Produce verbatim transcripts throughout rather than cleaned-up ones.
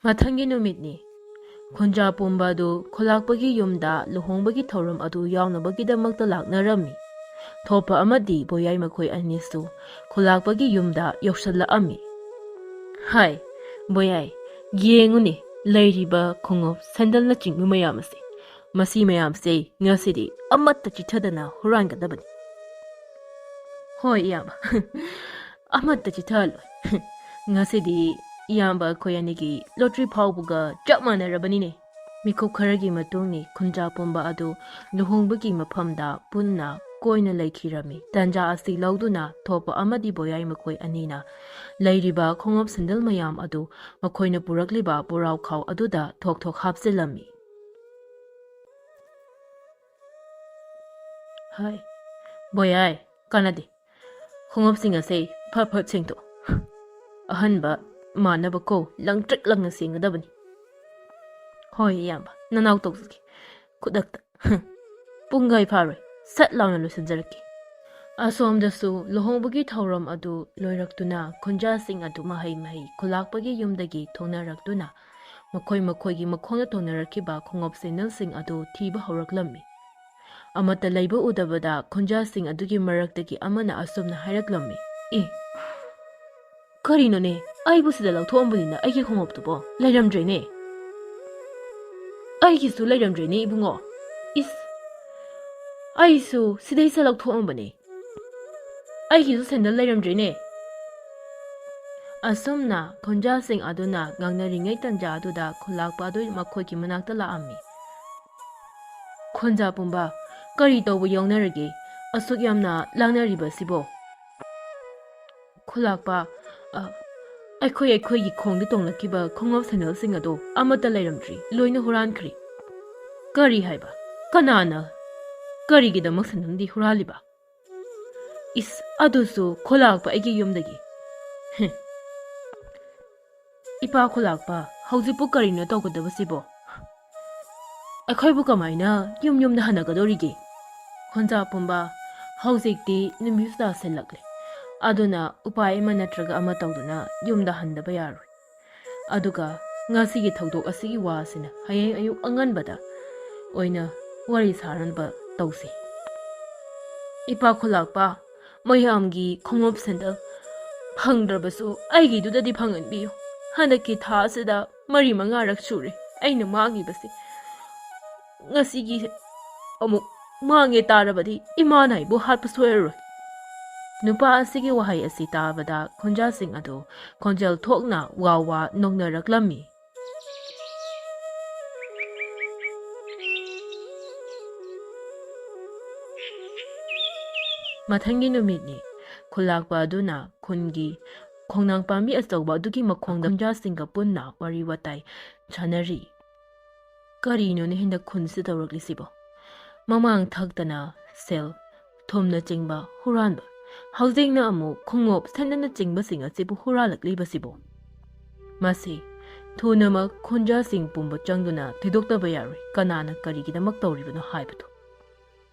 ꯃꯊꯪꯒꯤ ꯅꯨꯃꯤꯠꯅꯤ꯫ ꯈꯨꯟꯖꯥ ꯄꯨꯝꯕ ꯑꯗꯨ ꯈꯨꯂꯥꯛꯄꯒꯤ ꯌꯨꯝꯗ ꯂꯨꯍꯣꯡꯕꯒꯤ ꯊꯧꯔꯝ ꯑꯗꯨ ꯌꯥꯎꯅꯕꯒꯤꯗꯃꯛꯇ ꯂꯥꯛꯅꯔꯝꯃꯤ꯫ ꯊꯣꯞꯄ ꯑꯃꯗꯤ ꯕꯣꯌꯥꯏ ꯃꯈꯣꯏ ꯑꯅꯤꯁꯨ ꯈꯨꯂꯥꯛꯄꯒꯤ ꯌꯨꯝꯗ ꯌꯧꯁꯜꯂꯛꯑꯝꯃꯤ꯫ ꯍꯥꯏ, ꯕꯣꯌꯥꯏ, ꯌꯦꯡꯉꯨꯅꯦ, ꯂꯩꯔꯤꯕ ꯈꯣꯡꯎꯞ, ꯁꯦꯟꯗꯜꯅꯆꯤꯡꯕ ꯃꯌꯥꯝ ꯑꯁꯦ꯫ ꯃꯁꯤ ꯃꯌꯥꯝꯁꯦ ꯉꯁꯤꯗꯤ ꯑꯃꯠꯇ ꯆꯤꯠꯊꯗꯅ ꯍꯨꯔꯥꯟꯒꯗꯕꯅꯤ꯫ ꯍꯣꯏ, ꯏꯌꯥꯝꯕ꯫ ꯑꯃꯠꯇ ꯆꯤꯠꯊꯍꯜꯂꯣꯏ꯫ ꯉꯁꯤꯗꯤ ꯏꯌꯥꯝꯕ ꯑꯩꯈꯣꯏ ꯑꯅꯤꯒꯤ ꯂꯣꯇ꯭ꯔꯤ ꯐꯥꯎꯕꯒ ꯆꯞ ꯃꯥꯟꯅꯔꯕꯅꯤꯅꯦ꯫ ꯃꯤꯀꯨꯞ ꯈꯔꯒꯤ ꯃꯇꯨꯡꯅꯤ ꯈꯨꯟꯖꯥ ꯄꯨꯝꯕ ꯑꯗꯨ ꯂꯨꯍꯣꯡꯕꯒꯤ ꯃꯐꯝꯗ ꯄꯨꯟꯅ ꯀꯣꯏꯅ ꯂꯩꯈꯤꯔꯝꯃꯤ꯫ ꯇꯟꯖꯥ ꯑꯁꯤ ꯂꯧꯗꯨꯅ ꯊꯣꯞꯄ ꯑꯃꯗꯤ ꯕꯣꯌꯥꯏ ꯃꯈꯣꯏ ꯑꯅꯤꯅ ꯂꯩꯔꯤꯕ ꯈꯣꯡꯎꯞ ꯁꯦꯟꯗꯜ ꯃꯌꯥꯝ ꯑꯗꯨ ꯃꯈꯣꯏꯅ ꯄꯨꯔꯛꯂꯤꯕ ꯄꯨꯔꯥꯎꯈꯥꯎ ꯑꯗꯨꯗ ꯊꯣꯛ ꯊꯣꯛ ꯍꯥꯞꯆꯤꯜꯂꯝꯃꯤ꯫ ꯍꯥꯏ, ꯕꯣꯌꯥꯏ, ꯀꯥꯟꯅꯗꯦ꯫ ꯈꯣꯡꯎꯞꯁꯤꯡ ꯑꯁꯦ ꯐꯠ ꯐꯠ ꯁꯦꯡꯗꯣꯛ꯫ ꯑꯍꯟꯕ ꯃꯥꯟꯅꯕ ꯀꯣ, ꯂꯪꯇ꯭ꯔꯤꯛ ꯂꯪꯅ ꯁꯦꯡꯒꯗꯕꯅꯤ꯫ ꯍꯣꯏ, ꯏꯌꯥꯝꯕ, ꯅꯅꯥꯎ ꯇꯧꯖꯒꯦ꯫ ꯈꯨꯗꯛꯇ꯫ ꯄꯨꯡꯈꯥꯏ ꯐꯥꯔꯣꯏ, ꯁꯠ ꯂꯥꯎꯅ ꯂꯣꯏꯁꯤꯟꯖꯔꯛꯀꯦ꯫ ꯑꯁꯣꯝꯗꯁꯨ ꯂꯨꯍꯣꯡꯕꯒꯤ ꯊꯧꯔꯝ ꯑꯗꯨ ꯂꯣꯏꯔꯛꯇꯨꯅ ꯈꯨꯟꯖꯥꯁꯤꯡ ꯑꯗꯨ ꯃꯍꯩ ꯃꯍꯩ ꯈꯨꯂꯥꯛꯄꯒꯤ ꯌꯨꯝꯗꯒꯤ ꯊꯣꯡꯅꯔꯛꯇꯨꯅ ꯃꯈꯣꯏ ꯃꯈꯣꯏꯒꯤ ꯃꯈꯣꯡꯗ ꯇꯣꯡꯅꯔꯛꯈꯤꯕ ꯈꯣꯡꯎꯞ ꯁꯦꯟꯗꯜꯁꯤꯡ ꯑꯗꯨ ꯊꯤꯕ ꯍꯧꯔꯛꯂꯝꯃꯤ꯫ ꯑꯃꯠꯇ ꯂꯩꯕ ꯎꯗꯕꯗ ꯈꯨꯟꯖꯥꯁꯤꯡ ꯑꯗꯨꯒꯤ ꯃꯔꯛꯇꯒꯤ ꯑꯃꯅ ꯑꯁꯨꯝꯅ ꯍꯥꯏꯔꯛꯂꯝꯃꯤ, "ꯑꯦ, ꯀꯔꯤꯅꯣꯅꯦ? ꯑꯩꯕꯨ ꯁꯤꯗ ꯂꯧꯊꯣꯛꯑꯝꯕꯅꯤꯅ ꯑꯩꯒꯤ ꯈꯣꯡꯎꯞꯇꯨꯕꯣ ꯂꯩꯔꯝꯗ꯭ꯔꯦꯅꯦ꯫ ꯑꯩꯒꯤꯁꯨ ꯂꯩꯔꯝꯗ꯭ꯔꯦꯅꯦ, ꯏꯕꯨꯡꯉꯣ꯫ ꯏꯁ, ꯑꯩꯁꯨ ꯁꯤꯗꯩꯁꯤꯗ ꯂꯧꯊꯣꯛꯑꯝꯕꯅꯦ꯫ ꯑꯩꯒꯤꯁꯨ ꯁꯦꯟꯗꯜ ꯂꯩꯔꯝꯗ꯭ꯔꯦꯅꯦ꯫" ꯑꯁꯨꯝꯅ ꯈꯨꯟꯖꯥꯁꯤꯡ ꯑꯗꯨꯅ ꯉꯥꯡꯅꯔꯤꯉꯩ ꯇꯟꯖꯥ ꯑꯗꯨꯗ ꯈꯨꯂꯥꯛꯄ ꯑꯗꯨ ꯃꯈꯣꯏꯒꯤ ꯃꯅꯥꯛꯇ ꯂꯥꯛꯑꯝꯃꯤ꯫ "ꯈꯨꯟꯖꯥ ꯄꯨꯝꯕ, ꯀꯔꯤ ꯇꯧꯕ ꯌꯥꯎꯅꯔꯒꯦ? ꯑꯁꯨꯛ ꯌꯥꯝꯅ ꯂꯥꯡꯅꯔꯤꯕꯁꯤꯕꯣ?" ꯈꯨꯂꯥꯛꯄ, "ꯑ, ꯑꯩꯈꯣꯏ ꯑꯩꯈꯣꯏꯒꯤ ꯈꯣꯡꯗ ꯇꯣꯡꯂꯛꯈꯤꯕ ꯈꯣꯡꯎꯞ ꯁꯦꯟꯗꯜꯁꯤꯡ ꯑꯗꯣ ꯑꯃꯠꯇ ꯂꯩꯔꯝꯗ꯭ꯔꯤ, ꯂꯣꯏꯅ ꯍꯨꯔꯥꯟꯈ꯭ꯔꯦ꯫" "ꯀꯔꯤ ꯍꯥꯏꯕ? ꯀꯅꯥꯅ ꯀꯔꯤꯒꯤꯗꯃꯛ ꯁꯦꯟꯗꯜꯗꯤ ꯍꯨꯔꯥꯜꯂꯤꯕ?" "ꯏꯁ, ꯑꯗꯨꯁꯨ ꯈꯨꯂꯥꯛꯄ ꯑꯩꯒꯤ ꯌꯨꯝꯗꯒꯤ꯫" "ꯍꯦ꯫ ꯏꯄꯥ ꯈꯨꯂꯥꯛꯄ, ꯍꯧꯖꯤꯛꯄꯨ ꯀꯔꯤꯅꯣ ꯇꯧꯒꯗꯕꯁꯤꯕꯣ? ꯑꯩꯈꯣꯏꯕꯨ ꯀꯃꯥꯏꯅ ꯌꯨꯝ ꯌꯨꯝꯗ ꯍꯟꯅꯒꯗꯧꯔꯤꯒꯦ?" "ꯈꯨꯟꯖꯥ ꯄꯨꯝꯕ, ꯍꯧꯖꯤꯛꯇꯤ ꯅꯨꯃꯤꯠꯁꯨ ꯇꯥꯁꯤꯜꯂꯛꯂꯦ꯫ ꯑꯗꯨꯅ ꯎꯄꯥꯏ ꯑꯃ ꯅꯠꯇ꯭ꯔꯒ ꯑꯃ ꯇꯧꯗꯨꯅ ꯌꯨꯝꯗ ꯍꯟꯗꯕ ꯌꯥꯔꯣꯏ꯫ ꯑꯗꯨꯒ ꯉꯁꯤꯒꯤ ꯊꯧꯗꯣꯛ ꯑꯁꯤꯒꯤ ꯋꯥ ꯑꯁꯤꯅ ꯍꯌꯦꯡ ꯑꯌꯨꯛ ꯑꯉꯟꯕꯗ ꯑꯣꯏꯅ ꯋꯥꯔꯤ ꯁꯥꯅꯕ ꯇꯧꯁꯤ꯫ ꯏꯄꯥ ꯈꯨꯂꯥꯛꯄ, ꯃꯌꯥꯝꯒꯤ ꯈꯣꯡꯎꯞ ꯁꯦꯟꯗꯜ ꯐꯪꯗ꯭ꯔꯕꯁꯨ ꯑꯩꯒꯤꯗꯨꯗꯗꯤ ꯐꯪꯍꯟꯕꯤꯌꯨ꯫ ꯍꯟꯗꯛꯀꯤ ꯊꯥ ꯑꯁꯤꯗ ꯃꯔꯤ ꯃꯉꯥꯔꯛ ꯁꯨꯔꯦ ꯑꯩꯅ ꯃꯥꯡꯉꯤꯕꯁꯤ꯫ ꯉꯁꯤꯒꯤ ꯑꯃꯨꯛ ꯃꯥꯡꯉꯦ ꯇꯥꯔꯕꯗꯤ ꯏꯃꯥꯅ ꯑꯩꯕꯨ ꯍꯥꯠꯄ ꯁꯣꯏꯔꯔꯣꯏ꯫ ꯅꯨꯄꯥ ꯑꯁꯤꯒꯤ ꯋꯥꯍꯩ ꯑꯁꯤ ꯇꯥꯕꯗ ꯈꯨꯟꯖꯥꯁꯤꯡ ꯑꯗꯨ ꯈꯣꯟꯖꯦꯜ ꯊꯣꯛꯅ ꯋꯥ ꯋꯥ ꯅꯣꯛꯅꯔꯛꯂꯝꯃꯤ꯫ ꯃꯊꯪꯒꯤ ꯅꯨꯃꯤꯠꯅꯤ꯫ ꯈꯨꯂꯥꯛꯄ ꯑꯗꯨꯅ ꯈꯨꯟꯒꯤ ꯈꯣꯡꯅꯥꯡ ꯄꯥꯝꯕꯤ ꯑꯆꯧꯕ ꯑꯗꯨꯒꯤ ꯃꯈꯣꯡꯗ ꯈꯨꯟꯖꯥꯁꯤꯡꯒ ꯄꯨꯟꯅ ꯋꯥꯔꯤ ꯋꯥꯇꯥꯏ ꯁꯥꯟꯅꯔꯤ꯫ ꯀꯔꯤꯅꯣꯅꯦ ꯍꯟꯗꯛ ꯈꯨꯟꯁꯤ ꯇꯧꯔꯛꯂꯤꯁꯤꯕꯣ? ꯃꯃꯥꯡ ꯊꯛꯇꯅ ꯁꯦꯜ, ꯊꯨꯝꯅꯆꯤꯡꯕ ꯍꯨꯔꯥꯟꯕ, ꯍꯧꯖꯤꯛꯅ ꯑꯃꯨꯛ ꯈꯣꯡꯎꯞ, ꯁꯦꯟꯗꯜꯅꯆꯤꯡꯕꯁꯤꯡ ꯑꯁꯤꯕꯨ ꯍꯨꯔꯥꯜꯂꯛꯂꯤꯕꯁꯤꯕꯣ? ꯃꯁꯤ ꯊꯨꯅꯃꯛ ꯈꯨꯟꯖꯥꯁꯤꯡ ꯄꯨꯝꯕ ꯆꯪꯗꯨꯅ ꯊꯤꯗꯣꯛꯇꯕ ꯌꯥꯔꯣꯏ, ꯀꯅꯥꯅ ꯀꯔꯤꯒꯤꯗꯃꯛ ꯇꯧꯔꯤꯕꯅꯣ ꯍꯥꯏꯕꯗꯨ꯫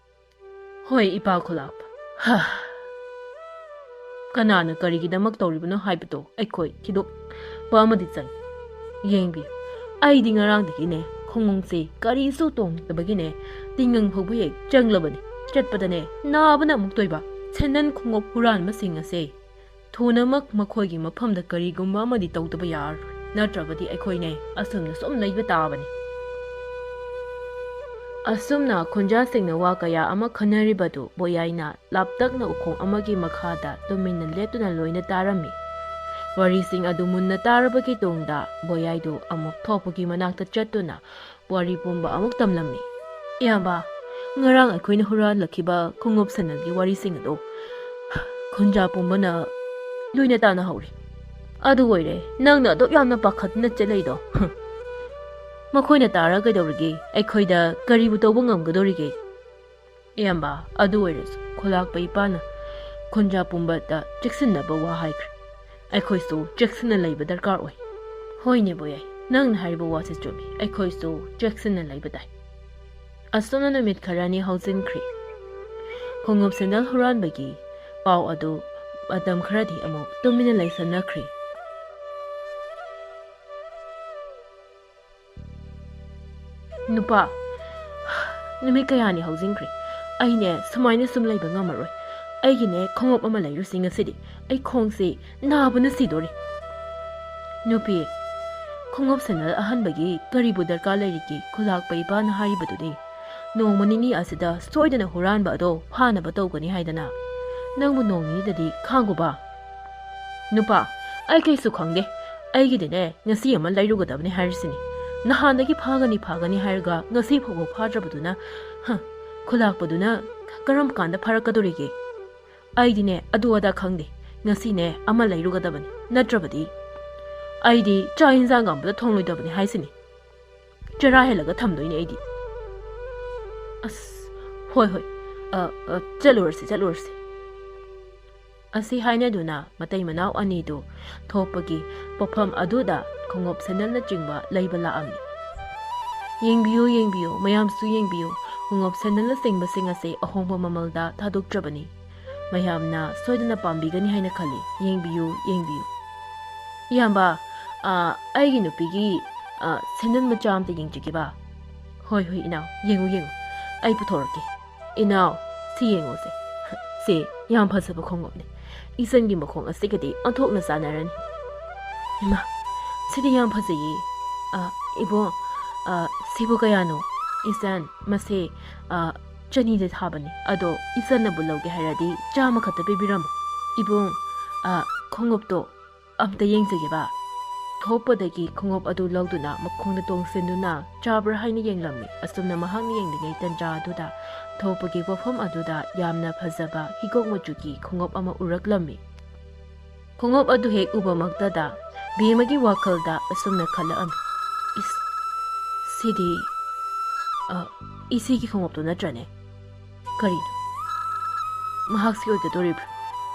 ꯍꯣꯏ, ꯏꯄꯥ ꯈꯨꯂꯥꯛꯄ꯫ ꯍꯥ꯫ ꯀꯅꯥꯅ ꯀꯔꯤꯒꯤꯗꯃꯛ ꯇꯧꯔꯤꯕꯅꯣ ꯍꯥꯏꯕꯗꯣ ꯑꯩꯈꯣꯏ ꯊꯤꯗꯣꯛꯄ ꯑꯃꯗꯤ ꯆꯪꯏ꯫ ꯌꯦꯡꯕꯤꯌꯨ, ꯑꯩꯗꯤ ꯉꯔꯥꯡꯗꯒꯤꯅꯦ ꯈꯣꯡꯎꯞꯁꯦ ꯀꯔꯤꯁꯨ ꯇꯣꯡꯗꯕꯒꯤꯅꯦ ꯇꯤꯡꯒꯪ ꯐꯥꯎꯕ ꯍꯦꯛ ꯆꯪꯂꯕꯅꯤ꯫ ꯆꯠꯄꯗꯅꯦ ꯅꯥꯕꯅ ꯑꯃꯨꯛ ꯇꯣꯏꯕ꯫ ꯁꯦꯟꯗꯜ ꯈꯣꯡꯎꯞ ꯍꯨꯔꯥꯟꯕꯁꯤꯡ ꯑꯁꯦ ꯊꯨꯅꯃꯛ ꯃꯈꯣꯏꯒꯤ ꯃꯐꯝꯗ ꯀꯔꯤꯒꯨꯝꯕ ꯑꯃꯗꯤ ꯇꯧꯗꯕ ꯌꯥꯔꯔꯣꯏ, ꯅꯠꯇ꯭ꯔꯕꯗꯤ ꯑꯩꯈꯣꯏꯅꯦ ꯑꯁꯨꯝꯅ ꯁꯨꯝ ꯂꯩꯕ ꯇꯥꯕꯅꯤ꯫ ꯑꯁꯨꯝꯅ ꯈꯨꯟꯖꯥꯁꯤꯡꯅ ꯋꯥ ꯀꯌꯥ ꯑꯃ ꯈꯟꯅꯔꯤꯕꯗꯨ ꯕꯣꯌꯥꯏꯅ ꯂꯥꯞꯇꯛꯅ ꯎꯈꯣꯡ ꯑꯃꯒꯤ ꯃꯈꯥꯗ ꯇꯨꯃꯤꯟꯅ ꯂꯦꯞꯇꯨꯅ ꯂꯣꯏꯅ ꯇꯥꯔꯝꯃꯤ꯫ ꯋꯥꯔꯤꯁꯤꯡ ꯑꯗꯨ ꯃꯨꯟꯅ ꯇꯥꯔꯕꯒꯤ ꯇꯨꯡꯗ ꯕꯣꯌꯥꯏꯗꯨ ꯑꯃꯨꯛ ꯊꯣꯛꯄꯒꯤ ꯃꯅꯥꯛꯇ ꯆꯠꯇꯨꯅ ꯋꯥꯔꯤ ꯄꯨꯝꯕ ꯑꯃꯨꯛ ꯇꯝꯂꯝꯃꯤ꯫ "ꯏꯌꯥꯝꯕ, ꯉꯔꯥꯡ ꯑꯩꯈꯣꯏꯅ ꯍꯨꯔꯥꯜꯂꯛꯈꯤꯕ ꯈꯣꯡꯎꯞ ꯁꯦꯟꯗꯜꯒꯤ ꯋꯥꯔꯤꯁꯤꯡ ꯑꯗꯨ ꯈꯨꯟꯖꯥ ꯄꯨꯝꯕꯅ ꯂꯣꯏꯅ ꯇꯥꯟꯅꯍꯧꯔꯦ꯫ ꯑꯗꯨ ꯑꯣꯏꯔꯦ ꯅꯪꯅ ꯑꯗꯨꯛ ꯌꯥꯝꯅ ꯄꯥꯈꯠꯅ ꯆꯦꯜꯂꯛꯏꯗꯣ꯫ ꯃꯈꯣꯏꯅ ꯇꯥꯔ ꯀꯩꯗꯧꯔꯤꯒꯦ? ꯑꯩꯈꯣꯏꯗ ꯀꯔꯤꯕꯨ ꯇꯧꯕ ꯉꯝꯒꯗꯧꯔꯤꯒꯦ?" "ꯏꯌꯥꯝꯕ, ꯑꯗꯨ ꯑꯣꯏꯔꯁꯨ ꯈꯨꯂꯥꯛꯄ ꯏꯄꯥꯅ ꯈꯨꯟꯖꯥ ꯄꯨꯝꯕꯗ ꯆꯦꯛꯁꯤꯟꯅꯕ ꯋꯥ ꯍꯥꯏꯈ꯭ꯔꯦ꯫ ꯑꯩꯈꯣꯏꯁꯨ ꯆꯦꯛꯁꯤꯟꯅ ꯂꯩꯕ ꯗꯔꯀꯥꯔ ꯑꯣꯏ꯫" "ꯍꯣꯏꯅꯦ ꯕꯣꯌꯥꯏ, ꯅꯪꯅ ꯍꯥꯏꯔꯤꯕ ꯋꯥꯁꯤ ꯆꯨꯝꯃꯤ꯫ ꯑꯩꯈꯣꯏꯁꯨ ꯆꯦꯛꯁꯤꯟꯅ ꯂꯩꯕ ꯇꯥꯏ꯫" ꯑꯁꯨꯝꯅ ꯅꯨꯃꯤꯠ ꯈꯔꯅꯤ ꯍꯧꯖꯤꯟꯈ꯭ꯔꯦ꯫ ꯈꯣꯡꯎꯞ ꯁꯦꯟꯗꯜ ꯍꯨꯔꯥꯟꯕꯒꯤ ꯄꯥꯎ ꯑꯗꯨ ꯃꯇꯝ ꯈꯔꯗꯤ ꯑꯃꯨꯛ ꯇꯨꯃꯤꯟꯅ ꯂꯩꯁꯟꯅꯈ꯭ꯔꯦ꯫ ꯅꯨꯄꯥ, ꯅꯨꯃꯤꯠ ꯀꯌꯥꯅꯤ ꯍꯧꯖꯤꯟꯈ꯭ꯔꯦ꯫ ꯑꯩꯅꯦ ꯁꯨꯃꯥꯏꯅ ꯁꯨꯝ ꯂꯩꯕ ꯉꯝꯃꯔꯣꯏ꯫ ꯑꯩꯒꯤꯅꯦ ꯈꯣꯡꯎꯞ ꯑꯃ ꯂꯩꯔꯨꯁꯤ ꯉꯁꯤꯗꯤ꯫ ꯑꯩ ꯈꯣꯡꯁꯤ ꯅꯥꯕꯅ ꯁꯤꯗꯣꯔꯦ꯫ ꯅꯨꯄꯤ, ꯈꯣꯡꯎꯞ ꯁꯦꯟꯗꯜ ꯑꯍꯟꯕꯒꯤ ꯀꯔꯤꯕꯨ ꯗꯔꯀꯥꯔ ꯂꯩꯔꯤꯒꯦ? ꯈꯨꯂꯥꯛꯄ ꯏꯄꯥꯅ ꯍꯥꯏꯔꯤꯕꯗꯨꯗꯤ ꯅꯣꯡꯃ ꯅꯤꯅꯤ ꯑꯁꯤꯗ ꯁꯣꯏꯗꯅ ꯍꯨꯔꯥꯟꯕ ꯑꯗꯣ ꯐꯥꯅꯕ ꯇꯧꯒꯅꯤ ꯍꯥꯏꯗꯅ꯫ ꯅꯪꯕꯨ ꯅꯣꯡ ꯅꯤꯅꯤꯗꯗꯤ ꯈꯥꯡꯉꯨꯕ꯫ ꯅꯨꯄꯥ, ꯑꯩ ꯀꯩꯁꯨ ꯈꯪꯗꯦ꯫ ꯑꯩꯒꯤꯗꯤꯅꯦ ꯉꯁꯤ ꯑꯃ ꯂꯩꯔꯨꯒꯗꯕꯅꯤ ꯍꯥꯏꯔꯤꯁꯤꯅꯤ꯫ ꯅꯍꯥꯟꯗꯒꯤ ꯐꯥꯒꯅꯤ ꯐꯥꯒꯅꯤ ꯍꯥꯏꯔꯒ ꯉꯁꯤ ꯐꯥꯎꯕ ꯐꯥꯗ꯭ꯔꯕꯗꯨꯅ, ꯍ, ꯈꯨꯂꯥꯛꯄꯗꯨꯅ ꯀꯔꯝ ꯀꯥꯟꯗ ꯐꯥꯔꯛꯀꯗꯧꯔꯤꯒꯦ? ꯑꯩꯗꯤꯅꯦ ꯑꯗꯨ ꯑꯗꯥ ꯈꯪꯗꯦ꯫ ꯉꯁꯤꯅꯦ ꯑꯃ ꯂꯩꯔꯨꯒꯗꯕꯅꯤ꯫ ꯅꯠꯇ꯭ꯔꯕꯗꯤ ꯑꯩꯗꯤ ꯆꯥꯛ ꯌꯦꯟꯁꯥꯡꯒ ꯑꯃꯇ ꯊꯣꯡꯂꯣꯏꯗꯕꯅꯤ ꯍꯥꯏꯁꯤꯅꯤ꯫ ꯆꯔꯥ ꯍꯦꯜꯂꯒ ꯊꯝꯗꯣꯏꯅꯦ ꯑꯩꯗꯤ꯫ ꯑꯁ, ꯍꯣꯏ, ꯍꯣꯏ꯫ ꯑ, ꯑ, ꯆꯠꯂꯨꯔꯁꯤ, ꯆꯠꯂꯨꯔꯁꯤ꯫ ꯑꯁꯤ ꯍꯥꯏꯅꯗꯨꯅ ꯃꯇꯩ ꯃꯅꯥꯎ ꯑꯅꯤꯗꯨ ꯊꯣꯛꯄꯒꯤ ꯄꯣꯠꯐꯝ ꯑꯗꯨꯗ ꯈꯣꯡꯎꯞ ꯁꯦꯟꯗꯜꯅꯆꯤꯡꯕ ꯂꯩꯕ ꯂꯥꯛꯑꯝꯃꯤ꯫ ꯌꯦꯡꯕꯤꯌꯨ, ꯌꯦꯡꯕꯤꯌꯨ, ꯃꯌꯥꯝꯁꯨ ꯌꯦꯡꯕꯤꯌꯨ, ꯈꯣꯡꯎꯞ ꯁꯦꯟꯗꯜꯅꯆꯤꯡꯕꯁꯤꯡ ꯑꯁꯤ ꯑꯍꯣꯡꯕ ꯃꯃꯜꯗ ꯊꯥꯗꯣꯛꯇ꯭ꯔꯕꯅꯤ꯫ ꯃꯌꯥꯝꯅ ꯁꯣꯏꯗꯅ ꯄꯥꯝꯕꯤꯒꯅꯤ ꯍꯥꯏꯅ ꯈꯜꯂꯤ꯫ ꯌꯦꯡꯕꯤꯌꯨ, ꯌꯦꯡꯕꯤꯌꯨ꯫ ꯏꯌꯥꯝꯕ, ꯑ, ꯑꯩꯒꯤ ꯅꯨꯄꯤꯒꯤ, ꯑ, ꯁꯦꯟꯗꯜ ꯃꯆꯥ ꯑꯝꯇ ꯌꯦꯡꯖꯒꯦꯕ꯫ ꯍꯣꯏ, ꯍꯣꯏ, ꯏꯅꯥꯎ, ꯌꯦꯡꯉꯨ, ꯌꯦꯡꯉꯨ꯫ ꯑꯩ ꯄꯨꯊꯣꯔꯛꯀꯦ꯫ ꯏꯅꯥꯎ, ꯁꯤ ꯌꯦꯡꯉꯨꯁꯦ꯫ ꯁꯦ, ꯌꯥꯝ ꯐꯖꯕ ꯈꯣꯡꯎꯞꯅꯤ꯫ ꯏꯆꯟꯒꯤ ꯃꯈꯣꯡ ꯑꯁꯤꯒꯗꯤ ꯑꯣꯟꯊꯣꯛꯅ ꯆꯥꯟꯅꯔꯅꯤ꯫ ꯏꯃꯥ, ꯁꯤꯗꯤ ꯌꯥꯝ ꯐꯖꯩꯌꯦ꯫ ꯑ, ꯏꯕꯨꯡ, ꯑ, ꯁꯤꯕꯨ ꯀꯌꯥꯅꯣ? ꯏꯆꯟ, ꯃꯁꯦ, ꯑ, ꯆꯅꯤꯗ ꯊꯥꯕꯅꯤ꯫ ꯑꯗꯣ ꯏꯆꯟꯅꯕꯨ ꯂꯧꯒꯦ ꯍꯥꯏꯔꯗꯤ ꯆꯥꯝꯃ ꯈꯛꯇ ꯄꯤꯕꯤꯔꯝꯃꯨ꯫ ꯏꯕꯨꯡ, ꯑ, ꯈꯣꯡꯎꯞꯇꯣ ꯑꯝꯇ ꯌꯦꯡꯖꯒꯦꯕ꯫ ꯊꯣꯛꯄꯗꯒꯤ ꯈꯣꯡꯎꯞ ꯑꯗꯨ ꯂꯧꯗꯨꯅ ꯃꯈꯣꯡꯗ ꯇꯣꯡꯁꯤꯟꯗꯨꯅ ꯆꯥꯕ꯭ꯔꯥ ꯍꯥꯏꯅ ꯌꯦꯡꯂꯝꯃꯤ꯫ ꯑꯁꯨꯝꯅ ꯃꯍꯥꯛꯅ ꯌꯦꯡꯂꯤꯉꯩ ꯇꯟꯖꯥ ꯑꯗꯨꯗ ꯊꯣꯛꯄꯒꯤ ꯄꯣꯠꯐꯝ ꯑꯗꯨꯗ ꯌꯥꯝꯅ ꯐꯖꯕ ꯍꯤꯒꯣꯛ ꯃꯆꯨꯒꯤ ꯈꯣꯡꯎꯞ ꯑꯃ ꯎꯔꯛꯂꯝꯃꯤ꯫ ꯈꯣꯡꯎꯞ ꯑꯗꯨ ꯍꯦꯛ ꯎꯕꯃꯛꯇꯗ ꯕꯦꯝꯃꯒꯤ ꯋꯥꯈꯜꯗ ꯑꯁꯨꯝꯅ ꯈꯜꯂꯛꯑꯝꯃꯤ, "ꯏꯁ, ꯁꯤꯗꯤ, ꯑ, ꯏꯆꯦꯒꯤ ꯈꯣꯡꯎꯞꯇꯨ ꯅꯠꯇ꯭ꯔꯅꯦ? ꯀꯔꯤꯅꯣ? ꯃꯍꯥꯛꯁꯤ ꯑꯣꯏꯒꯗꯧꯔꯤꯕ꯭ꯔꯥ?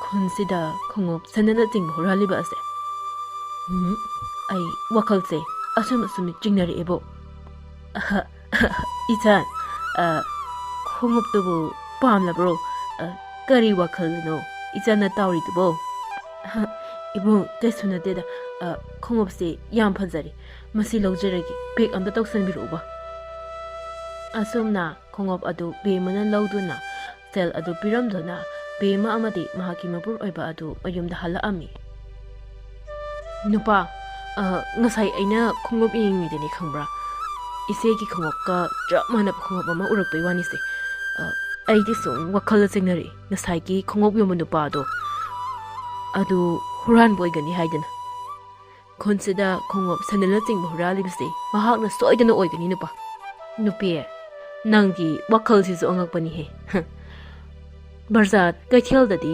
ꯈꯨꯟꯁꯤꯗ ꯈꯣꯡꯎꯞ ꯁꯦꯟꯗꯜꯅꯆꯤꯡꯕ ꯍꯨꯔꯥꯜꯂꯤꯕ ꯑꯁꯦ? ꯎꯝ, ꯑꯩ ꯋꯥꯈꯜꯁꯦ ꯑꯁꯨꯝ ꯑꯁꯨꯝ ꯆꯤꯡꯅꯔꯛꯑꯦꯕꯣ꯫ ꯑꯍ, ꯏꯆꯥ, ꯑ, ꯈꯣꯡꯎꯞꯇꯨꯕꯨ ꯄꯥꯝꯂꯕ꯭ꯔꯣ? ꯑ, ꯀꯔꯤ ꯋꯥꯈꯜꯅꯣ ꯏꯆꯥꯅ ꯇꯥꯎꯔꯤꯗꯨꯕꯣ?" "ꯑꯍ, ꯏꯕꯨꯡ, ꯀꯩꯁꯨ ꯅꯠꯇꯦꯗ꯫ ꯑ, ꯈꯣꯡꯎꯞꯁꯦ ꯌꯥꯝ ꯐꯖꯔꯦ꯫ ꯃꯁꯤ ꯂꯧꯖꯔꯒꯦ꯫ ꯄꯦꯛ ꯑꯝꯇ ꯇꯧꯁꯟꯕꯤꯔꯛꯎꯕ꯫" ꯑꯁꯨꯝꯅ ꯈꯣꯡꯎꯞ ꯑꯗꯨ ꯕꯦꯃꯅ ꯂꯧꯗꯨꯅ ꯁꯦꯜ ꯑꯗꯨ ꯄꯤꯔꯝꯗꯨꯅ ꯕꯦꯃ ꯑꯃꯗꯤ ꯃꯍꯥꯛꯀꯤ ꯃꯄꯨꯔꯣꯏꯕ ꯑꯗꯨ ꯃꯌꯨꯝꯗ ꯍꯜꯂꯛꯑꯝꯃꯤ꯫ "ꯅꯨꯄꯥ, ꯑ, ꯉꯁꯥꯏ ꯑꯩꯅ ꯈꯣꯡꯎꯞ ꯌꯦꯡꯉꯤꯉꯩꯗꯅꯦ ꯈꯪꯕ꯭ꯔꯥ, ꯏꯆꯦꯒꯤ ꯈꯣꯡꯎꯞꯀ ꯆꯞ ꯃꯥꯟꯅꯕ ꯈꯣꯡꯎꯞ ꯑꯃ ꯎꯔꯛꯄꯩ ꯋꯥꯅꯤꯁꯦ꯫ ꯑ, ꯑꯩꯗꯤ ꯁꯨꯝ ꯋꯥꯈꯜꯗ ꯆꯤꯡꯅꯔꯛꯏ, ꯉꯁꯥꯏꯒꯤ ꯈꯣꯡꯎꯞ ꯌꯣꯟꯕ ꯅꯨꯄꯥꯗꯣ ꯑꯗꯨ ꯍꯨꯔꯥꯟꯕ ꯑꯣꯏꯒꯅꯤ ꯍꯥꯏꯗꯅ꯫ ꯈꯨꯟꯁꯤꯗ ꯈꯣꯡꯎꯞ, ꯁꯦꯟꯗꯜꯅꯆꯤꯡꯕ ꯍꯨꯔꯥꯜꯂꯤꯕꯁꯤ ꯃꯍꯥꯛꯅ ꯁꯣꯏꯗꯅ ꯑꯣꯏꯒꯅꯤ, ꯅꯨꯄꯥ꯫" "ꯅꯨꯄꯤ, ꯅꯪꯒꯤ ꯋꯥꯈꯜꯁꯤꯁꯨ ꯑꯉꯛꯄꯅꯤꯍꯦ꯫ ꯕꯖꯥꯔ ꯀꯩꯊꯦꯜꯗꯗꯤ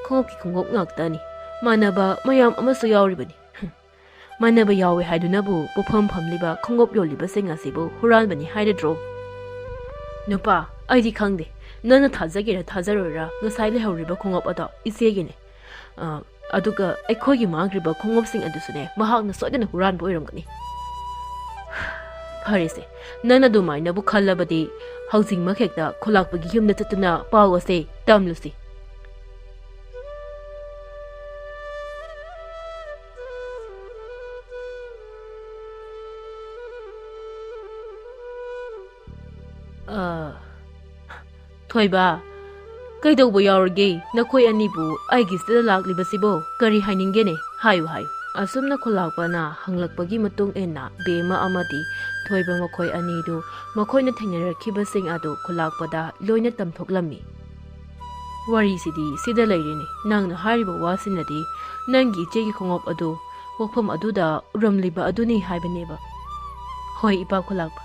ꯈꯣꯡꯎꯞꯀꯤ ꯈꯣꯡꯎꯞ ꯉꯥꯛꯇꯅꯤ, ꯃꯥꯟꯅꯕ ꯃꯌꯥꯝ ꯑꯃꯁꯨ ꯌꯥꯎꯔꯤꯕꯅꯤ꯫ ꯃꯥꯟꯅꯕ ꯌꯥꯎꯋꯦ ꯍꯥꯏꯗꯨꯅꯕꯨ ꯄꯣꯠꯐꯝ ꯐꯝꯂꯤꯕ ꯈꯣꯡꯎꯞ ꯌꯣꯜꯂꯤꯕꯁꯤꯡ ꯑꯁꯤꯕꯨ ꯍꯨꯔꯥꯟꯕꯅꯤ ꯍꯥꯏꯔꯗ꯭ꯔꯣ?" "ꯅꯨꯄꯥ, ꯑꯩꯗꯤ ꯈꯪꯗꯦ, ꯅꯪꯅ ꯊꯥꯖꯒꯦꯔꯥ ꯊꯥꯖꯔꯣꯏꯔꯥ, ꯉꯁꯥꯏ ꯂꯩꯍꯧꯔꯤꯕ ꯈꯣꯡꯎꯞ ꯑꯗꯣ ꯏꯆꯦꯒꯤꯅꯦ꯫ ꯑ, ꯑꯗꯨꯒ ꯑꯩꯈꯣꯏꯒꯤ ꯃꯥꯡꯈ꯭ꯔꯤꯕ ꯈꯣꯡꯎꯞꯁꯤꯡ ꯑꯗꯨꯁꯨꯅꯦ, ꯃꯍꯥꯛꯅ ꯁꯣꯏꯗꯅ ꯍꯨꯔꯥꯟꯕ ꯑꯣꯏꯔꯝꯒꯅꯤ꯫" "ꯐꯔꯦꯁꯦ, ꯅꯪꯅ ꯑꯗꯨꯃꯥꯏꯅꯕꯨ ꯈꯜꯂꯕꯗꯤ, ꯍꯧꯖꯤꯛꯃꯛ ꯍꯦꯛꯇ ꯈꯨꯂꯥꯛꯄꯒꯤ ꯌꯨꯝꯗ ꯆꯠꯇꯨꯅ ꯄꯥꯎ ꯑꯁꯦ ꯇꯝꯂꯨꯁꯤ꯫" ꯑ, "ꯊꯣꯏꯕ, ꯀꯩꯗꯧꯕ ꯌꯥꯎꯔꯒꯦ? ꯅꯈꯣꯏ ꯑꯅꯤꯕꯨ ꯑꯩꯒꯤꯁꯤꯗ ꯂꯥꯛꯂꯤꯕꯁꯤꯕꯨ ꯀꯔꯤ ꯍꯥꯏꯅꯤꯡꯒꯦꯅꯦ? ꯍꯥꯏꯌꯨ, ꯍꯥꯏꯌꯨ꯫" ꯑꯁꯨꯝꯅ ꯈꯨꯂꯥꯛꯄꯅ ꯍꯪꯂꯛꯄꯒꯤ ꯃꯇꯨꯡ ꯏꯟꯅ ꯕꯦꯝꯃ ꯑꯃꯗꯤ ꯊꯣꯏꯕ ꯃꯈꯣꯏ ꯑꯅꯤꯗꯨ ꯃꯈꯣꯏꯅ ꯊꯦꯡꯅꯔꯛꯈꯤꯕꯁꯤꯡ ꯑꯗꯨ ꯈꯨꯂꯥꯛꯄꯗ ꯂꯣꯏꯅ ꯇꯝꯊꯣꯛꯂꯝꯃꯤ꯫ "ꯋꯥꯔꯤꯁꯤꯗꯤ ꯁꯤꯗ ꯂꯩꯔꯦꯅꯦ꯫ ꯅꯪꯅ ꯍꯥꯏꯔꯤꯕ ꯋꯥꯁꯤꯅꯗꯤ ꯅꯪꯒꯤ ꯏꯆꯦꯒꯤ ꯈꯣꯡꯎꯞ ꯑꯗꯨ ꯄꯣꯠꯐꯝ ꯑꯗꯨꯗ ꯎꯔꯝꯂꯤꯕ ꯑꯗꯨꯅꯤ ꯍꯥꯏꯕꯅꯦꯕ꯫" "ꯍꯣꯏ, ꯏꯄꯥ ꯈꯨꯂꯥꯛꯄ꯫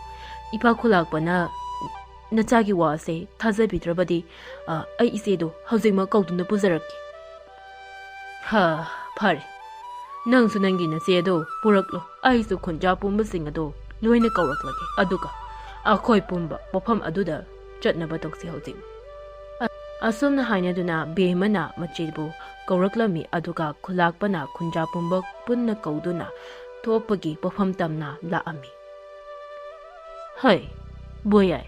ꯏꯄꯥ ꯈꯨꯂꯥꯛꯄꯅ ꯅꯆꯥꯒꯤ ꯋꯥ ꯑꯁꯦ ꯊꯥꯖꯕꯤꯗ꯭ꯔꯕꯗꯤ, ꯑ, ꯑꯩ ꯏꯆꯦꯗꯣ ꯍꯧꯖꯤꯛꯃꯛ ꯀꯧꯗꯨꯅ ꯄꯨꯖꯔꯛꯀꯦ꯫" "ꯍ, ꯐꯔꯦ꯫ ꯅꯪꯁꯨ ꯅꯪꯒꯤ ꯅꯆꯦꯗꯣ ꯄꯨꯔꯛꯂꯣ꯫ ꯑꯩꯁꯨ ꯈꯨꯟꯖꯥ ꯄꯨꯝꯕꯁꯤꯡ ꯑꯗꯣ ꯂꯣꯏꯅ ꯀꯧꯔꯛꯂꯒꯦ꯫ ꯑꯗꯨꯒ ꯑꯩꯈꯣꯏ ꯄꯨꯝꯕ ꯃꯐꯝ ꯑꯗꯨꯗ ꯆꯠꯅꯕ ꯇꯧꯁꯤ ꯍꯧꯖꯤꯛ꯫" ꯑ-, ꯑꯁꯨꯝꯅ ꯍꯥꯏꯅꯗꯨꯅ ꯕꯦꯝꯃꯅ ꯃꯆꯦꯕꯨ ꯀꯧꯔꯛꯂꯝꯃꯤ, ꯑꯗꯨꯒ ꯈꯨꯂꯥꯛꯄꯅ ꯈꯨꯟꯖꯥ ꯄꯨꯝꯕ ꯄꯨꯟꯅ ꯀꯧꯗꯨꯅ ꯊꯣꯛꯄꯒꯤ ꯄꯣꯠꯐꯝ ꯇꯝꯅ ꯂꯥꯛꯑꯝꯃꯤ꯫ "ꯍꯩ, ꯕꯣꯌꯥꯏ,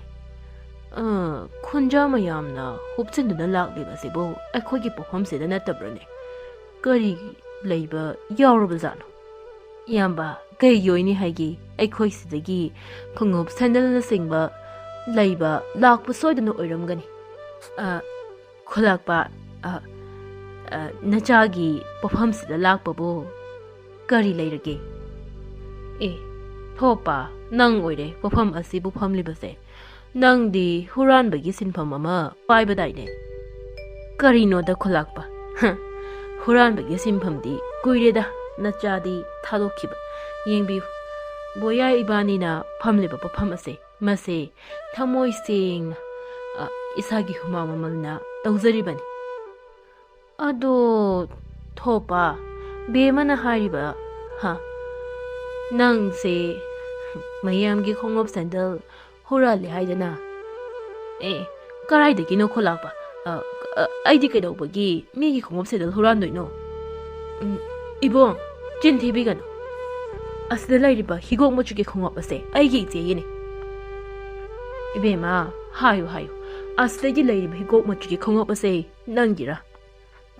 ꯑ, ꯈꯨꯟꯖꯥ ꯃꯌꯥꯝꯅ ꯍꯨꯞꯆꯤꯟꯗꯨꯅ ꯂꯥꯛꯂꯤꯕꯁꯤꯕꯨ ꯑꯩꯈꯣꯏꯒꯤ ꯄꯣꯠꯐꯝꯁꯤꯗ ꯅꯠꯇꯕ꯭ꯔꯅꯦ? ꯀꯔꯤ ꯂꯩꯕ ꯌꯥꯎꯔꯕꯖꯥꯠꯅꯣ?" "ꯏꯌꯥꯝꯕ, ꯀꯩꯒꯤ ꯑꯣꯏꯅꯤ ꯍꯥꯏꯒꯦ? ꯑꯩꯈꯣꯏ ꯁꯤꯗꯒꯤ ꯈꯣꯡꯎꯞ, ꯁꯦꯟꯗꯜꯅꯆꯤꯡꯕ ꯂꯩꯕ ꯂꯥꯛꯄ ꯁꯣꯏꯗꯅ ꯑꯣꯏꯔꯝꯒꯅꯤ꯫ ꯑ, ꯈꯨꯂꯥꯛꯄ, ꯑ, ꯑ, ꯅꯆꯥꯒꯤ ꯄꯣꯐꯝꯁꯤꯗ ꯂꯥꯛꯄꯕꯨ ꯀꯔꯤ ꯂꯩꯔꯒꯦ? ꯑꯦ, ꯊꯣꯄꯥ, ꯅꯪ ꯑꯣꯏꯔꯦ ꯄꯣꯐꯝ ꯑꯁꯤꯕꯨ ꯐꯝꯂꯤꯕꯁꯦ꯫ ꯅꯪꯗꯤ ꯍꯨꯔꯥꯟꯕꯒꯤ ꯁꯤꯟꯐꯝ ꯑꯃ ꯄꯥꯏꯕꯗꯥꯏꯅꯦ? ꯀꯔꯤꯅꯣꯗ ꯈꯨꯂꯥꯛꯄ? ꯍ, ꯍꯨꯔꯥꯟꯕꯒꯤ ꯁꯤꯟꯐꯝꯗꯤ ꯀꯨꯏꯔꯦꯗ ꯅꯆꯥꯗꯤ ꯊꯥꯗꯣꯛꯈꯤꯕ꯫ ꯌꯦꯡꯕꯤꯌꯨ, ꯕꯣꯌꯥ ꯏꯕꯥꯅꯤꯅ ꯐꯝꯂꯤꯕ ꯄꯣꯐꯝ ꯑꯁꯦ, ꯃꯁꯦ ꯊꯃꯣꯏ ꯁꯦꯡꯅ, ꯑ, ꯏꯁꯥꯒꯤ ꯍꯨꯃꯥꯡ ꯃꯃꯜꯅ ꯇꯧꯖꯔꯤꯕꯅꯤ꯫ ꯑꯗꯣ ꯊꯣꯄꯥ, ꯕꯦꯝꯃꯅ ꯍꯥꯏꯔꯤꯕ, ꯍꯥ, ꯅꯪꯁꯦ ꯃꯌꯥꯝꯒꯤ ꯈꯣꯡꯎꯞ ꯁꯦꯟꯗꯜ ꯍꯨꯔꯥꯜꯂꯦ ꯍꯥꯏꯗꯅ? ꯑꯦ, ꯀꯔꯥꯏꯗꯒꯤꯅꯣ ꯈꯨꯂꯥꯛꯄ? ꯑ, ꯑ, ꯑꯩꯗꯤ ꯀꯩꯗꯧꯕꯒꯤ ꯃꯤꯒꯤ ꯈꯣꯡꯎꯞ ꯁꯦꯟꯗꯜ ꯍꯨꯔꯥꯟꯗꯣꯏꯅꯣ? ꯎꯝ, ꯏꯕꯨꯡ, ꯆꯤꯟ ꯊꯤꯕꯤꯒꯅꯨ꯫ ꯑꯁꯤꯗ ꯂꯩꯔꯤꯕ ꯍꯤꯒꯣꯛ ꯃꯆꯨꯒꯤ ꯈꯣꯡꯎꯞ ꯑꯁꯦ ꯑꯩꯒꯤ ꯏꯆꯦꯒꯤꯅꯤ꯫ ꯏꯕꯦꯝꯃ, ꯍꯥꯏꯌꯨ, ꯍꯥꯏꯌꯨ, ꯑꯁꯤꯗꯒꯤ ꯂꯩꯔꯤꯕ ꯍꯤꯒꯣꯛ ꯃꯆꯨꯒꯤ ꯈꯣꯡꯎꯞ ꯑꯁꯦ ꯅꯪꯒꯤꯔꯥ?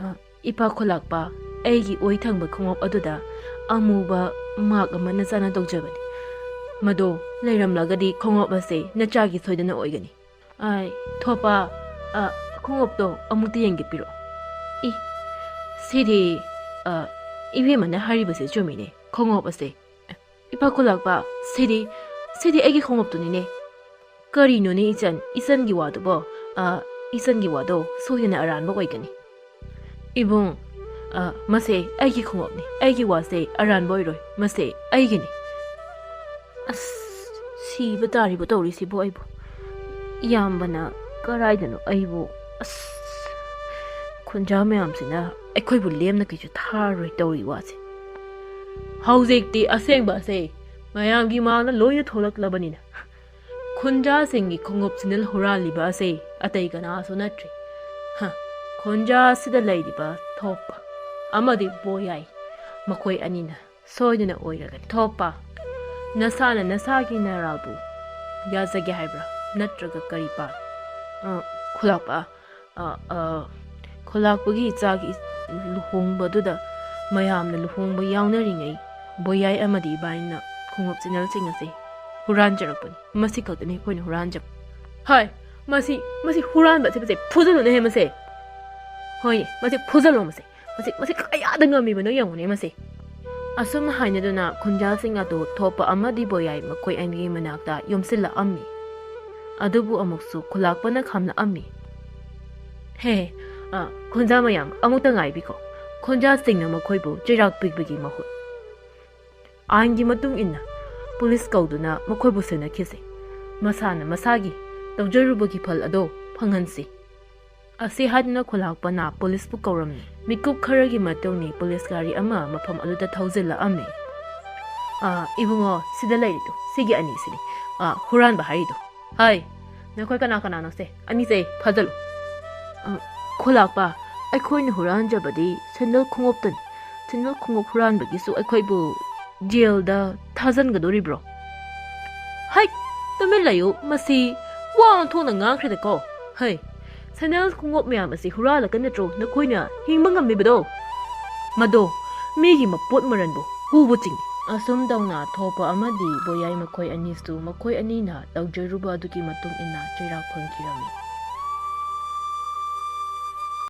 ꯑ, ꯏꯄꯥ ꯈꯨꯂꯥꯛꯄ, ꯑꯩꯒꯤ ꯑꯣꯏ ꯊꯪꯕ ꯈꯣꯡꯎꯞ ꯑꯗꯨꯗ ꯑꯃꯨꯕ ꯃꯥꯛ ꯑꯃ ꯅꯆꯥꯅ ꯇꯧꯖꯕꯅꯤ꯫ ꯃꯗꯣ ꯂꯩꯔꯝꯂꯒꯗꯤ ꯈꯣꯡꯎꯞ ꯑꯁꯦ ꯅꯆꯥꯒꯤ ꯁꯣꯏꯗꯅ ꯑꯣꯏꯒꯅꯤ꯫ ꯑꯥꯏ, ꯊꯣꯄꯥ, ꯑ, ꯈꯣꯡꯎꯞꯇꯣ ꯑꯃꯨꯛꯇ ꯌꯦꯡꯒꯦ ꯄꯤꯔꯛꯑꯣ꯫ ꯏ, ꯁꯤꯗꯤ, ꯑ, ꯏꯕꯦꯝꯃꯅ ꯍꯥꯏꯔꯤꯕꯁꯦ ꯆꯨꯝꯃꯤꯅꯦ, ꯈꯣꯡꯎꯞ ꯑꯁꯦ꯫ ꯏꯄꯥ ꯈꯨꯂꯥꯛꯄ, ꯁꯤꯗꯤ, ꯁꯤꯗꯤ ꯑꯩꯒꯤ ꯈꯣꯡꯎꯞꯇꯨꯅꯤꯅꯦ꯫ ꯀꯔꯤꯅꯣꯅꯦ ꯏꯆꯟ, ꯏꯆꯟꯒꯤ ꯋꯥꯗꯨꯕꯣ? ꯑ, ꯏꯆꯟꯒꯤ ꯋꯥꯗꯣ ꯁꯣꯏꯗꯅ ꯑꯔꯥꯟꯕ ꯑꯣꯏꯒꯅꯤ꯫ ꯏꯕꯨꯡ, ꯑ, ꯃꯁꯦ ꯑꯩꯒꯤ ꯈꯣꯡꯎꯞꯅꯤ, ꯑꯩꯒꯤ ꯋꯥꯁꯦ ꯑꯔꯥꯟꯕ ꯑꯣꯏꯔꯣꯏ, ꯃꯁꯦ ꯑꯩꯒꯤꯅꯤ꯫ ꯑꯁ, ꯁꯤꯕ ꯇꯥꯔꯤꯕ ꯇꯧꯔꯤꯁꯤꯕꯨ ꯑꯩꯕꯨ꯫ ꯏꯌꯥꯝꯕꯅ ꯀꯔꯥꯏꯗꯅꯣ ꯑꯩꯕꯨ, ꯑꯁ, ꯈꯨꯟꯖꯥ ꯃꯌꯥꯝꯁꯤꯅ ꯑꯩꯈꯣꯏꯕꯨ ꯂꯦꯝꯅ ꯀꯩꯁꯨ ꯊꯥꯔꯔꯣꯏ ꯇꯧꯔꯤ ꯋꯥꯁꯦ꯫ ꯍꯧꯖꯤꯛꯇꯤ ꯑꯁꯦꯡꯕ ꯑꯁꯦ ꯃꯌꯥꯝꯒꯤ ꯃꯥꯡꯗ ꯂꯣꯏꯅ ꯊꯣꯛꯂꯛꯂꯕꯅꯤꯅ, ꯈꯨꯟꯖꯥꯁꯤꯡꯒꯤ ꯈꯣꯡꯎꯞ ꯁꯦꯟꯗꯜ ꯍꯨꯔꯥꯜꯂꯤꯕ ꯑꯁꯦ ꯑꯇꯩ ꯀꯅꯥꯁꯨ ꯅꯠꯇ꯭ꯔꯤ꯫ ꯍ, ꯈꯨꯟꯖꯥꯁꯤꯗ ꯂꯩꯔꯤꯕ ꯊꯣꯛꯄ ꯑꯃꯗꯤ ꯕꯣꯌꯥꯏ, ꯃꯈꯣꯏ ꯑꯅꯤꯅ ꯁꯣꯏꯗꯅ ꯑꯣꯏꯔꯒꯅꯤ꯫ ꯊꯣꯛꯄ, ꯅꯁꯥꯅ ꯅꯁꯥꯒꯤ ꯅꯔꯥꯜꯕꯨ ꯌꯥꯖꯒꯦ ꯍꯥꯏꯕ꯭ꯔꯥ? ꯅꯠꯇ꯭ꯔꯒ ꯀꯔꯤ ꯄꯥꯝ-, ꯑ, ꯈꯨꯂꯥꯛꯄ, ꯑ, ꯑ, ꯈꯨꯂꯥꯛꯄꯒꯤ ꯏꯆꯥꯒꯤ ꯂꯨꯍꯣꯡꯕꯗꯨꯗ ꯃꯌꯥꯝꯅ ꯂꯨꯍꯣꯡꯕ ꯌꯥꯎꯅꯔꯤꯉꯩ ꯕꯣꯌꯥꯏ ꯑꯃꯗꯤ ꯏꯕꯥꯅꯤꯅ ꯈꯣꯡꯎꯞ ꯁꯦꯟꯗꯜꯁꯤꯡ ꯑꯁꯦ ꯍꯨꯔꯥꯟꯖꯔꯛꯄꯅꯤ꯫ ꯃꯁꯤ ꯈꯛꯇꯅꯤ ꯑꯩꯈꯣꯏꯅ ꯍꯨꯔꯥꯟꯖꯕ꯫ ꯍꯥꯏ, ꯃꯁꯤ, ꯃꯁꯤ ꯍꯨꯔꯥꯟꯕ ꯑꯁꯤ, ꯃꯁꯤ ꯐꯨꯖꯜꯂꯨꯅꯦꯍꯦ ꯃꯁꯦ꯫ ꯍꯣꯏ, ꯃꯁꯤ ꯐꯨꯖꯜꯂꯣ ꯃꯁꯦ꯫ ꯃꯁꯤ, ꯃꯁꯤ ꯀꯌꯥꯗ ꯉꯝꯃꯤꯕꯅꯣ ꯌꯦꯡꯉꯨꯅꯦ ꯃꯁꯦ꯫ ꯑꯁꯨꯝ ꯍꯥꯏꯅꯗꯨꯅ ꯈꯨꯟꯖꯥꯁꯤꯡ ꯑꯗꯨ ꯊꯣꯛꯄ ꯑꯃꯗꯤ ꯕꯣꯌꯥꯏ ꯃꯈꯣꯏ ꯑꯅꯤꯒꯤ ꯃꯅꯥꯛꯇ ꯌꯣꯝꯁꯤꯜꯂꯛꯑꯝꯃꯤ꯫ ꯑꯗꯨꯕꯨ ꯑꯃꯨꯛꯁꯨ ꯈꯨꯂꯥꯛꯄꯅ ꯈꯥꯝꯂꯛꯑꯝꯃꯤ꯫ ꯍꯦ, ꯑ, ꯈꯨꯟꯖꯥ ꯃꯌꯥꯝ ꯑꯃꯨꯛꯇ ꯉꯥꯏꯕꯤꯈꯣ꯫ ꯈꯨꯟꯖꯥꯁꯤꯡꯅ ꯃꯈꯣꯏꯕꯨ ꯆꯩꯔꯥꯛ ꯄꯤꯕꯒꯤ ꯃꯍꯨꯠ ꯑꯥꯏꯟꯒꯤ ꯃꯇꯨꯡ ꯏꯟꯅ ꯄꯨꯂꯤꯁ ꯀꯧꯗꯨꯅ ꯃꯈꯣꯏꯕꯨ ꯁꯦꯟꯅꯈꯤꯁꯤ꯫ ꯃꯁꯥꯅ ꯃꯁꯥꯒꯤ ꯇꯧꯖꯔꯨꯕꯒꯤ ꯐꯜ ꯑꯗꯣ ꯐꯪꯍꯟꯁꯤ꯫ ꯑꯁꯤ ꯍꯥꯏꯗꯨꯅ ꯈꯨꯂꯥꯛꯄꯅ ꯄꯨꯂꯤꯁꯄꯨ ꯀꯧꯔꯝꯃꯤ꯫ ꯃꯤꯀꯨꯞ ꯈꯔꯒꯤ ꯃꯇꯨꯡꯅꯤ ꯄꯨꯂꯤꯁ ꯒꯥꯔꯤ ꯑꯃ ꯃꯐꯝ ꯑꯗꯨꯗ ꯊꯧꯖꯤꯜꯂꯛꯑꯝꯃꯤ꯫ "ꯑ, ꯏꯕꯨꯡꯉꯣ, ꯁꯤꯗ ꯂꯩꯔꯤꯗꯣ, ꯁꯤꯒꯤ ꯑꯅꯤꯁꯤꯅꯤ, ꯑ, ꯍꯨꯔꯥꯟꯕ ꯍꯥꯏꯔꯤꯗꯣ꯫ ꯍꯥꯏ, ꯅꯈꯣꯏ ꯀꯅꯥ ꯀꯅꯥꯅꯣꯁꯦ? ꯑꯅꯤꯁꯦ ꯐꯥꯖꯜꯂꯨ꯫" "ꯑ, ꯈꯨꯂꯥꯛꯄ, ꯑꯩꯈꯣꯏꯅ ꯍꯨꯔꯥꯟꯖꯕꯗꯤ ꯁꯦꯟꯗꯜ ꯈꯣꯡꯎꯞꯇꯅꯤ꯫ ꯁꯦꯟꯗꯜ ꯈꯣꯡꯎꯞ ꯍꯨꯔꯥꯟꯕꯒꯤꯁꯨ ꯑꯩꯈꯣꯏꯕꯨ ꯖꯦꯜꯗ ꯊꯥꯖꯤꯟꯒꯗꯣꯔꯤꯕ꯭ꯔꯣ?" "ꯍꯩꯠ, ꯇꯨꯃꯤꯟ ꯂꯩꯌꯨ, ꯃꯁꯤ ꯋꯥ ꯑꯣꯟꯊꯣꯛꯅ ꯉꯥꯡꯈ꯭ꯔꯦꯗꯀꯣ꯫ ꯍꯩ, ꯁꯦꯟꯗꯜ ꯈꯣꯡꯎꯞ ꯃꯌꯥꯝ ꯑꯁꯤ ꯍꯨꯔꯥꯜꯂꯒ ꯅꯠꯇ꯭ꯔꯣ ꯅꯈꯣꯏꯅ ꯍꯤꯡꯕ ꯉꯝꯂꯤꯕꯗꯣ? ꯃꯗꯣ ꯃꯤꯒꯤ ꯃꯄꯣꯠ ꯃꯔꯟꯕꯨ ꯍꯨꯕ ꯆꯤꯡꯏ꯫" ꯑꯁꯨꯝ ꯇꯧꯅ ꯊꯣꯛꯄ ꯑꯃꯗꯤ ꯕꯣꯌꯥꯏ ꯃꯈꯣꯏ ꯑꯅꯤꯁꯨ ꯃꯈꯣꯏ ꯑꯅꯤꯅ ꯇꯧꯖꯔꯨꯕ ꯑꯗꯨꯒꯤ ꯃꯇꯨꯡ ꯏꯟꯅ ꯆꯩꯔꯥꯛ ꯐꯪꯈꯤꯔꯝꯃꯤ꯫